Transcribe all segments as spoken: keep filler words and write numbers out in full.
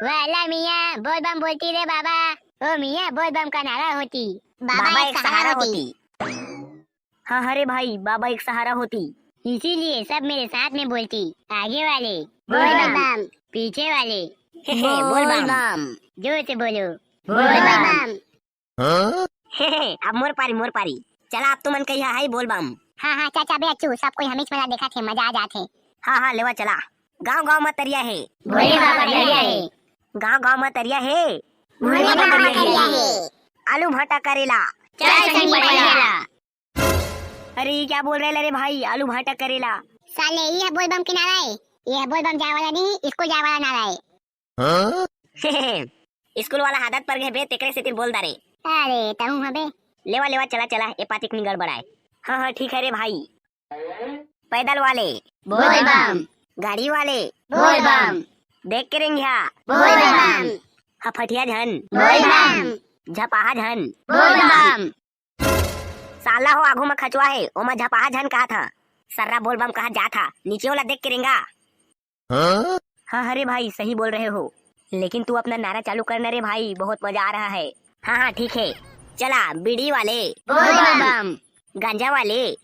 वाला मियाँ बोल बम बोलती रे बाबा। ओ मियाँ बोल बम का नारा होती। बाबा एक सहारा होती। हाँ, अरे भाई, बाबा एक सहारा होती। इसीलिए सब मेरे साथ में बोलती। आगे वाले बोल बम। पीछे वाले बोल बम। जोर से बोलो। बोल बम। अब मोर पारी, मोर पारी। चला, अब तुमन कहिया है बोल बम। हाँ हाँ चाचा बे अच्छू, सब कोई हमीच मेला देखा थे, मजा आ जात है। हाँ हाँ लेवा चला। गाँव गाँव में तरिया है। भोले बाबा तरिया है। गाँव गाँव में तरिया है। भोले बाबा तरिया है। आलू भाटा करेला। चाय संगी पटेला। अरे ये क्या बोल रहे ला रे भाई, आलू भाटा करेला। साले ये बोल बम के नारा है। ये बोल बम जाए वाला नहीं, इसको जाए वाला नारा है। स्कूल वाला आदत पर गए बे, तेकरे से तिर बोल दारे। अरे तहूँ हबे। लेवा लेवा चला चला, ए पातिक निगड़ बड़ाए। हाँ हाँ ठीक है रे भाई। पैदल वाले बोल बम। गाड़ी वाले बोल बम। देख के रेंघ्या बोल बम। हफटिया झन बोल बम। झपाहा झन बोल बम। साला हो आगू में खचवा है, ओमा झपाहा झन कहा था। सर्रा बोल बम कहा जा था, नीचे वाला देख के रेंगा। हाँ? हाँ अरे भाई सही बोल रहे हो, लेकिन तू अपना नारा चालू करना रे भाई, बहुत मजा आ रहा है। हाँ हाँ ठीक है। चला बीड़ी वाले बोल बम। गांजा वाले।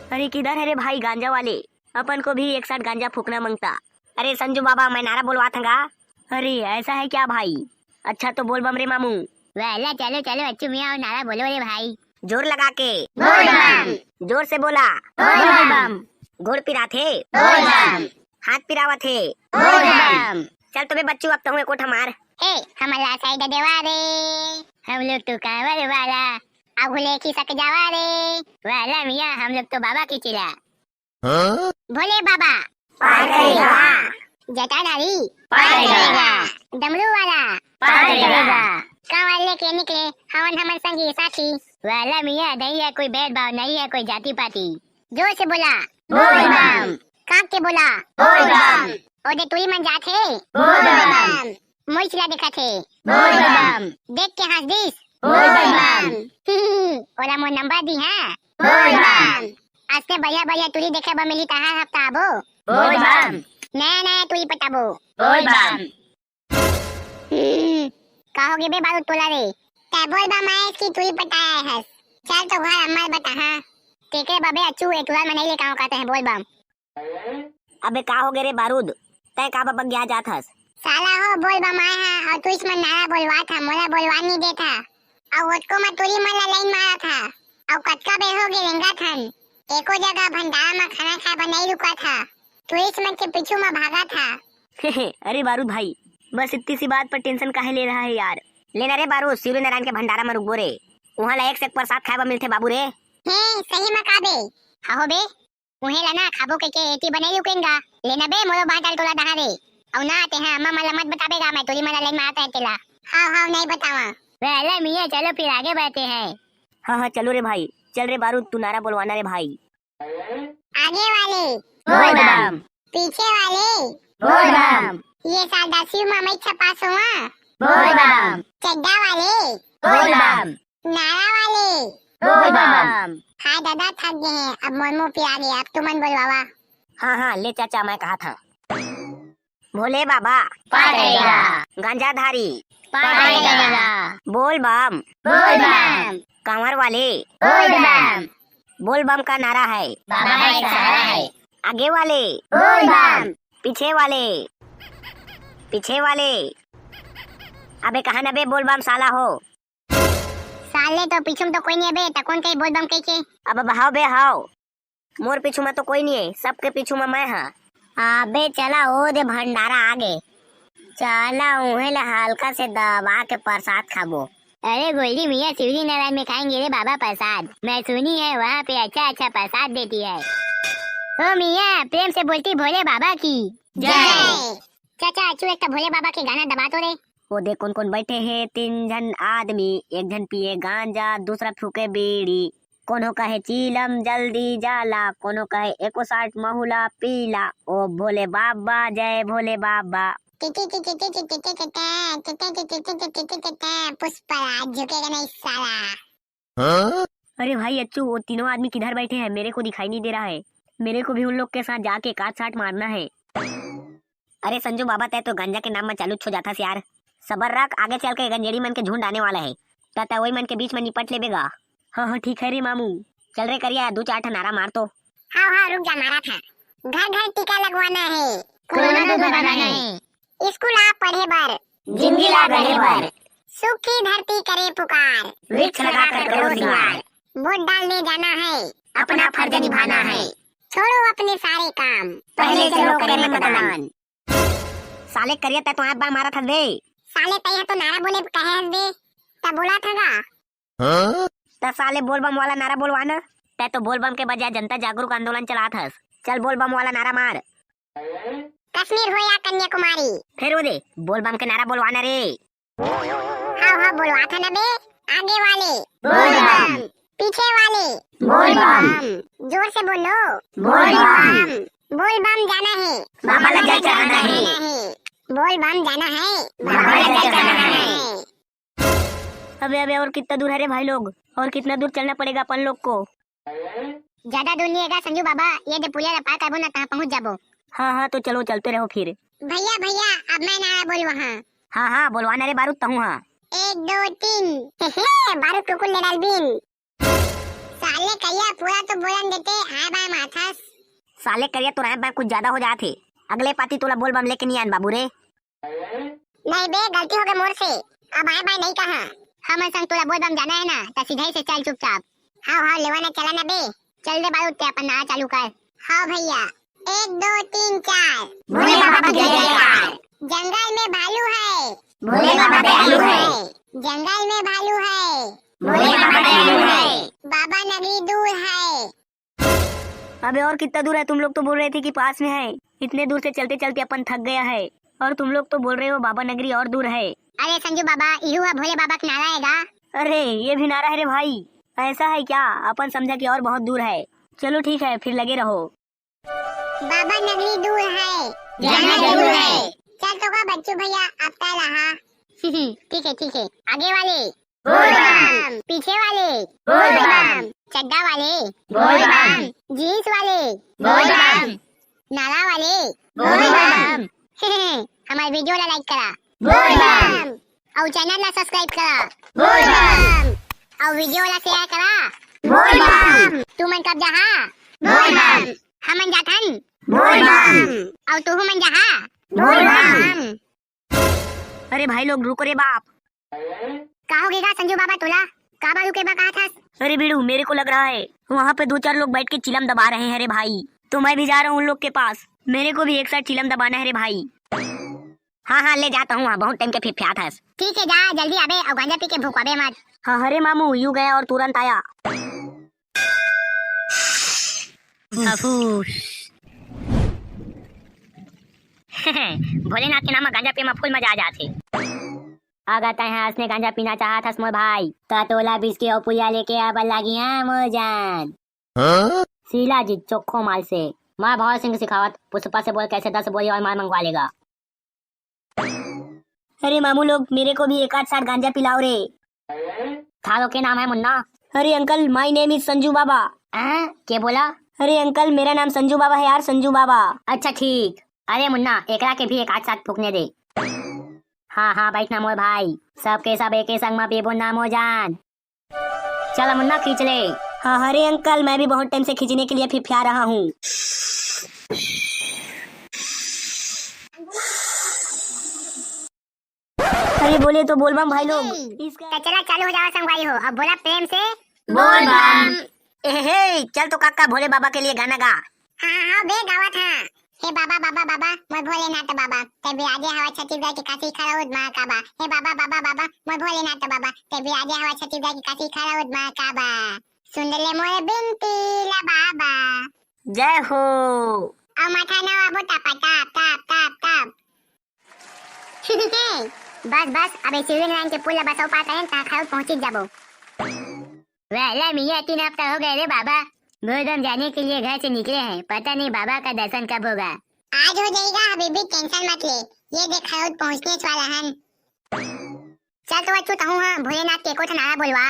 अरे किधर है रे भाई गांजा वाले? अपन को भी एक साथ गांजा फूकना मांगता। अरे संजू बाबा मैं नारा बोलवा थंगा। अरे ऐसा है क्या भाई? अच्छा तो बोल बम रे मामू। वाला चलो चलो अच्छू मियाँ और नारा बोलो रे भाई। जोर लगा के बोल बम। जोर से बोला बोल बम। गोड़ पिराथे बोल बम। हाथ पिरावत हे बोल बम। चल तो बे बच्चू अब तहूँ एको ठा मार। ए हमला साइड देवा रे। हम लोग तो कांवर वाला। आगू ले खिसक जावा रे। वाला मियाँ हम लोग तो बाबा की चिला। हाँ? भोले बाबा पार करेगा। जटाधारी पार करेगा। डमरू वाला पार करेगा। कांवर लेके निकले हवन हमन संगी साथी। वाला मियाँ नहीं है कोई भेदभाव, नहीं है कोई जाति पाति। जोर से बोला बोल बम। कांप के बोला बोल बम। ओदे तुई मन जात हे बोल बम। मोइच ला देखत हे बोल बम। देख के हंस दिस बोल बम। ओला मोर नंबर दी है बोल बम। असने बढ़िया बढ़िया टूरी देखे बर मिली तहार हफ्ता आबो बोल बम। नया नया टूरी पटाबो बोल बम। हम्म, का हो गे बे बारूद टोला रे? तै बोल बम आयस की टूरी पटाए हस? चल तो घर अम्मा ल बता हाँ। तेकरे बबे अच्छू एक बार मनई ले कांव कहते हैं बोल बम। अबे का हो गे रे बारूद, तै का बबक गया जात हस? साला हो बोल बम आए हा और तू इसमें नारा बोलवात हा, मोला बोलवा नहीं देत हा। और ओतको में टूरी मन ला लाइन मारा था। और कतका बेर हो गे रेंगा थन, एको जगह भंडारा में खाना खाए बर नहीं रुका था। टूरिस्ट मन के पीछू में भागा था। अरे बारूद भाई, बस इतनी सी बात पर टेंशन काहे ले रहा है यार? लेना रे बारूद, शिवरी नारायण के भंडारा में रुकबो रे। वहाँ ला एक से एक प्रसाद खाए बर मिलथे बाबू रे। हे सही में का बे? हाँ हो बे। उहे ला ना खाबो कहिके एती बनाई रुकेंगा। लेना बे मोरो बाटल तोला दहा रे। अउ ना ते हैं अम्मा मला मत बताबे गा, मैं टूरी मला लाइन मारता है तेला। हाव हाव नहीं बतावा। वेले मियाँ चलो फिर आगे बढ़ते हैं। हाँ हाँ चलो रे भाई, चल रे बारूद तू नारा बोलवाना रे भाई। आगे वाले बोल बम। पीछे वाले बोल बम। ये साल दसवीं में मैं छपास हुआ। बोल बम। चड्डा वाले बोल बम। नारा वाले बोल बम। हाँ दादा थक गए हैं, अब मोर मुंह पिया गया, अब तुमन बोलवावा। हाँ हाँ ले चाचा मैं कहा था। भोले बाबा पाटेगा। गांजाधारी पाटेगा। बोल बम बोल बम। कांवर वाले बोल बम। बोल बम का नारा है बाबा का एक सहारा है। आगे वाले बोल बम। पीछे वाले पीछे वाले। अबे कहा ना बे बोल बम साला हो। साले तो पीछू में तो कोई नहीं है बे, त कौन कही बोल बम कही के? अब बहाव बे हाव। मोर पीछू में तो कोई नहीं है, सबके पीछू में मैं हाँ। अबे चला ओ दे भंडारा आगे। चला उहे ले हल्का से दबा के प्रसाद खाबो। अरे गोल्डी मियाँ शिवरी नारायण में खाएंगे रे बाबा प्रसाद। मैं सुनी है वहाँ पे अच्छा अच्छा प्रसाद देती है। ओ मियाँ प्रेम से बोलती भोले बाबा की जय। चाचा अच्छू एक तो भोले बाबा के गाना दबा तो रे। ओ दे कौन कौन बैठे हैं, तीन झन आदमी, एक झन पिए गांजा, दूसरा फूके बीड़ी। कोनो कहे चीलम जल्दी जाला, कोनो कहे एको साठ महुला पीला। ओ भोले बाबा, जय भोले बाबा। पुष्पराज झुकेगा नहीं साला। अरे भाई अच्छू, वो तीनों आदमी किधर बैठे हैं? मेरे को दिखाई नहीं दे रहा है। मेरे को भी उन लोग के साथ जाके एक आध साठ मारना है। अरे संजू बाबा, तै तो गांजा के नाम म चालू छो जाथस यार। सबर रख, आगे चल के गंजेड़ी मन के झुंड आने वाला है, त तै वही मन के बीच में निपट लेबे गा। हाँ हाँ, ठीक है रे मामू। चल रे करिया, दू चार ठन नारा मार तो। हाँ हाँ, रुक जा, मारा था। घर घर टीका लगवाना है, कोरोना दूर भगाना है। स्कूल आ पढ़े बर, जिंदगी ला गढ़े बर। सूखी धरती करे पुकार, वृक्ष लगा कर करो श्रृंगार। वोट डालने जाना है, अपना फर्ज निभाना है। छोड़ो अपने सारे काम, पहले चलो करें मतदान। साले करिया, तै तो आँख बाय मारत हस बे। साले तै ह तो नारा बोले कहे हस बे, त बोला था गा। हाँ? त साले बोलबम वाला नारा बोलवा ना। तै तो बोलबम के बजाय जनता जागरूक आंदोलन चलात हस। चल बोलबम वाला नारा मार। कश्मीर हो या कन्याकुमारी। फिर वो दे, बोलबम के नारा बोलवा ना रे। हाँ हाँ, बोलवा था ना बे। आगे वाले बोलबम, पीछे वाले बोलबम। जोर से बोलो बोलबम। बोलबम जाना है, बाबा ला जल चढ़ाना है। बोलबम जाना है, बाबा ला जल चढ़ाना है। अबे अबे, और कितना दूर है रे भाई लोग, और कितना दूर चलना पड़ेगा अपन लोग को? ज्यादा दूर नहीं हैगा संजू बाबा, ये दे पुलिया ला पार करबो ना, तहाँ पहुँच जाबो। हाँ हाँ, तो चलो चलते रहो फिर। भैया भैया, अब मैं नारा बोलूँ हाँ। हाँ हाँ, बोलवा ना रे बारूद, तहूँ हाँ। एक दो तीन। हे हे, बारूद कुकुर ले डाल बीन। साले करिया, पूरा तो बोलन देते, हाय बाय माथस। साले करिया, तो राय बाय कुछ ज्यादा हो जात हे। अगले पाती तोला बोलबम लेके नहीं आन बाबू रे। नहीं बे, गलती हो गई मोर से, अब आय बाय नहीं कहा। हमन संग तोला बोलबम जाना है ना, त सीधा ही से चल चुपचाप। हाँ हाँ, लेवा ना चला ना बे। चल दे बालू, ते अपन नारा चालू कर। हाँ भैया, एक दो तीन चार। भोले बाबा की जय जयकार। जंगल में भालू है। भोले बाबा दयालु है। जंगल में भालू है। भोले बाबा दयालु है। बाबा नगरी दूर है। अबे और कितना दूर है? तुम लोग तो बोल रहे थे कि पास में है। इतने दूर से चलते चलते अपन थक गया है, और तुम लोग तो बोल रहे हो बाबा नगरी और दूर है। अरे संजू बाबा, इहू है भोले बाबा का नारा है गा। अरे ये भी नारा है रे भाई, ऐसा है क्या? अपन समझा कि और बहुत दूर है। चलो ठीक है, फिर लगे रहो। बाबा नगरी दूर है, जाना जरूर है। चल तो का बच्चू भैया, अब तय रहा। ठीक है ठीक है, आगे वाले बोल बम। पीछे वाले बोल बम। चड्डा वाले बोल बम। जींस वाले बोल बम। नाला वाले बोल बम। हमारे वीडियो ला लाइक करा बोल बम। और चैनल ला सब्सक्राइब करा बोल बम। और वीडियो ला शेयर करा बोल बम। तू मन कब जाहा बोल बम। हमन जाथन बोल बम। और तू मन जाहा बोल बम। अरे भाई लोग, रुको रे बाप। का हो गया संजू बाबा तोला? का बालू के बा कहा था? अरे बीड़ू, मेरे को लग रहा है वहाँ पे दो चार लोग बैठ के चिलम दबा रहे हैं रे भाई, तो मैं भी जा रहा हूँ उन लोग के पास। मेरे को भी एक साथ चिलम दबाना है रे भाई। हाँ हाँ, ले जाता हूँ, हाँ, बहुत टाइम के फिफियात हस। ठीक है, जा जल्दी आबे और गांजा पी के भूखवाबे मत। हाँ, अरे मामू, यू गया और तुरंत आया। भोलेनाथ के नाम म गांजा पी म फुल मजा आ जाथे। अगर तैं ह असने गांजा पीना चाहत हस मोर भाई, त तोला बिस्की अउ पुड़िया लेके आबर लागी, हाँ मोर जान। हाँ? शीला जी चोखो माल से, मैं भगत सिंह सिखावत, पुष्पा से बोल, कैसे दस बोरी और माल मंगवा लेगा। अरे मामू लोग, मेरे को भी एक आध साथ गांजा पिलाओ रे। थारो के नाम है मुन्ना? अरे uncle, my name is Sanju Baba. हैं? के बोला? अरे अंकल, मेरा नाम संजू बाबा है यार, संजू बाबा। अच्छा ठीक। अरे मुन्ना, एकरा के भी एक आध साथ फूकने दे। हाँ हाँ, बैठ ना मोर भाई, सबके सब एके संग म पीबो ना मोर जान। चल मुन्ना, खींच ले। हाँ, अरे अंकल, मैं भी बहुत टाइम से खींचने के लिए फिफिया रहा हूँ। अरे बोले तो बोल बम भाई लोग। इसका त चला, चालू हो जावा संगवारी हो, अब बोला प्रेम से। बोल बम। ए हे, चल तो काका, भोले बाबा के लिए गाना गा। हाँ हाँ बे, गावत हाँ। हे बाबा बाबा बाबा, मोर भोलेनाथ बाबा, तै बिराजे हवा छत्तीसगढ़ के काशी खरौद मा काबा। हे बाबा बाबा बाबा, मोर भोलेनाथ बाबा, तै बिराजे हवा छत्तीसगढ़ के काशी खरौद मा काबा। सुन ले मोर बिनती ला बाबा। जय हो। अउ माथा नवाबो टपा टप टप टप टप। बस बस, अब शिवलिंग लाइन के पुल ला बस अउ पार करें, तहाँ खरौद पहुँची जाबो। वाला मियाँ, तीन हफ्ता हो गए रे बाबा, बोलबम जाने के लिए घर से निकले हैं, पता नहीं बाबा का दर्शन कब होगा। आज हो जाएगा हबीबी, टेंशन मत ले, ये देख खरौद पहुँचने वाला हन। चल तो बच्चू, तहूँ हाँ भोलेनाथ के एको ठन नारा बोलवा।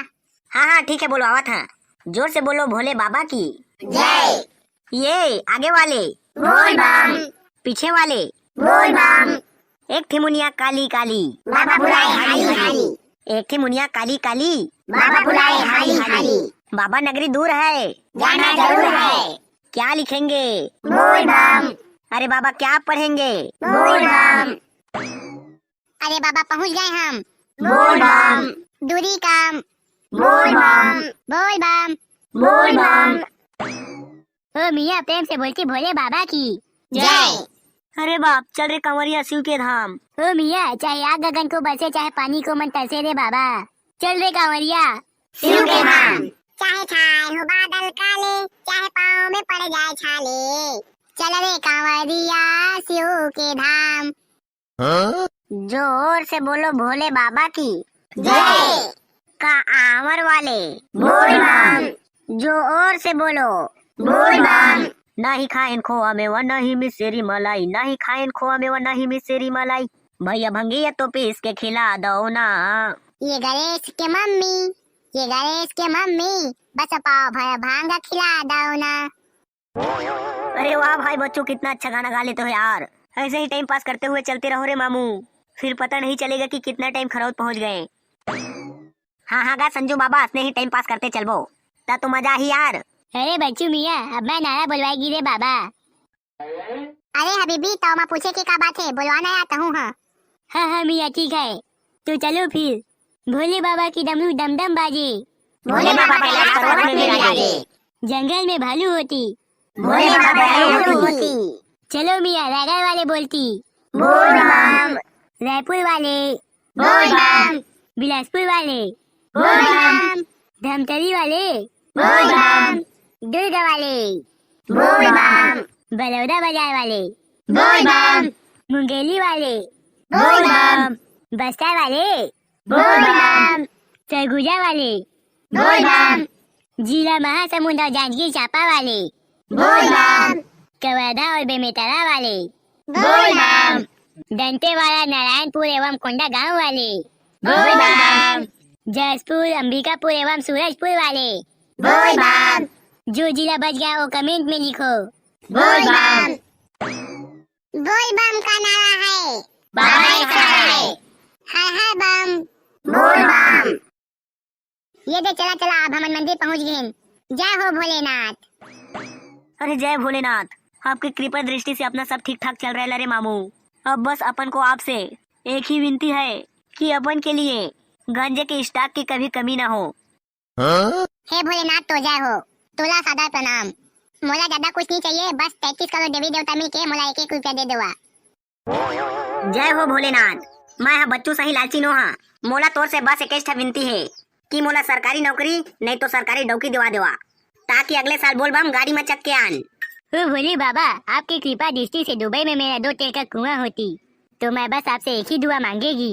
हाँ हाँ ठीक है, बोलवावत हाँ। जोर से बोलो भोले बाबा की जय। ये आगे वाले बोल बम। पीछे वाले बोल बम। एक ठे मुनिया काली काली, बाबा बुलाए हाली हाली। एक ठे मुनिया काली काली, बाबा बुलाए हाली हाली। बाबा नगरी दूर है, जाना जरूर है। क्या लिखेंगे? बोल बम। अरे बाबा क्या पढ़ेंगे? बोल बम। अरे बाबा पहुँच गए हम। बोल बम। दूरी काम। बोल बम। बोल बम। बोल बम। ओ मिया, प्रेम से बोलती भोले बाबा की जय। अरे बाप, चल रे कांवरिया शिव के धाम। ओ मिया, चाहे आग गगन को बरसे, चाहे पानी को मन तरसे रे बाबा, चल रे कांवरिया शिव के धाम। चाहे छाए हो बादल काले, चाहे पाँव में पड़ जाए छाले, चल रे कांवरिया शिव के धाम। जोर से बोलो भोले बाबा की जय। कांवर वाले बोल बम। जोर से बोलो बोल बम। नाही खाएन खोवा मेवा, नाही मिसेरी मलाई, नाही खाएन खोवा मेवा, नाही मिसेरी मलाई। भैया भंगिया तो पीस के खिला दो ना। ये गणेश के मम्मी, ये गणेश के मम्मी, बस पाव भर भांग खिला दो ना। अरे वाह भाई बच्चों, कितना अच्छा गाना गा लेते हो यार। ऐसे ही टाइम पास करते हुए चलते रहो रे मामू, फिर पता नहीं चलेगा कि कितना टाइम खरौद पहुंच गए। हाँ हाँ गा संजू बाबा, असने ही टाइम पास करते चलबो, ता तो मजा ही यार। अरे बच्चू मिया, अब मैं नारा बोलवाएगी रे बाबा। अरे हबीबी, तो मैं पूछे के का बात है, बोलवाना या तहूँ हाँ। हाँ हाँ मिया, ठीक है, तो चलो फिर। भोले बाबा की डमरू डम डम बाजे, भोले बाबा कैलाश पर्वत में विराजे। जंगल में भालू होती, भोले बाबा दयालु होती। चलो मिया, रायगढ़ वाले बोलती बोल बम। रायपुर वाले बोल बम। बिलासपुर वाले बोल बम। धमतरी वाले बोल बम। दुर्ग वाले बोल बम। बलौदा बाजार वाले बोल बम। मुंगेली वाले बोल बम। बस्तर वाले बोल बम। सरगुजा वाले बोल बम। जिला महासमुंद और जांजगीर चांपा वाले बोल बम। कवर्धा और बेमेतरा वाले बोल बम। दंतेवाड़ा, नारायणपुर एवं कोंडागांव वाले बोल बम। जशपुर, अंबिकापुर एवं सूरजपुर वाले बोल बम। जो जिला बच गया वो कमेंट में लिखो। बोल बम। बोल बम का नारा है, बाबा एक सहारा है। हर हर बम। बोल बम। ये दे चला चला, अब हमन मंदिर पहुंच गए। जय हो भोलेनाथ। अरे जय भोलेनाथ, आपकी कृपा दृष्टि से अपना सब ठीक ठाक चल रहा है रे मामू। अब बस अपन को आपसे एक ही विनती है कि अपन के लिए गांजे के स्टॉक की कभी कमी ना हो। हे भोलेनाथ तो जय हो, तोला सादर प्रणाम। मोला ज्यादा कुछ नहीं चाहिए, बस तैंतीस करोड़ देवी देवता मिल के मोला एक एक रुपया दे देवा। जय हो भोलेनाथ, मैं ह बच्चू सही लालची नो हा। मोला तोर से बस एक ठा विनती है कि मोला सरकारी नौकरी नहीं तो सरकारी डौकी दिवा देवा, ताकि अगले साल बोल बम गाड़ी में चक के आन। ओ भोले बाबा, आपकी कृपा दृष्टि से दुबई में मेरा दो टेर का कुआं होती, तो मैं बस आपसे एक ही दुआ मांगेगी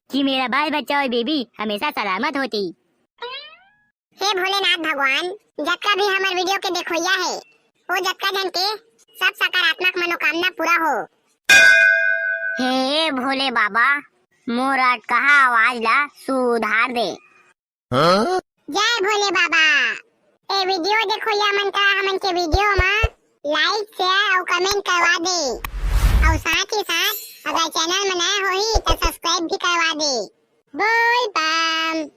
कि मेरा बाल बच्चा और बेबी हमेशा सलामत होती। हे भोलेनाथ भगवान, जतका भी हमर वीडियो के देखोइया हे, वो जतका जन के सब सकारात्मक मनोकामना पूरा हो। हे भोले बाबा, मोर अटकहा आवाज ला सुधार दे। जय भोले बाबा। ए वीडियो देखोइया मन करा हमन के वीडियो मा लाइक, शेयर अउ कमेंट करवा दे, अउ साथ ही साथ अगर चैनल में नया होही तो सब्सक्राइब भी करवा दे। बोल बम।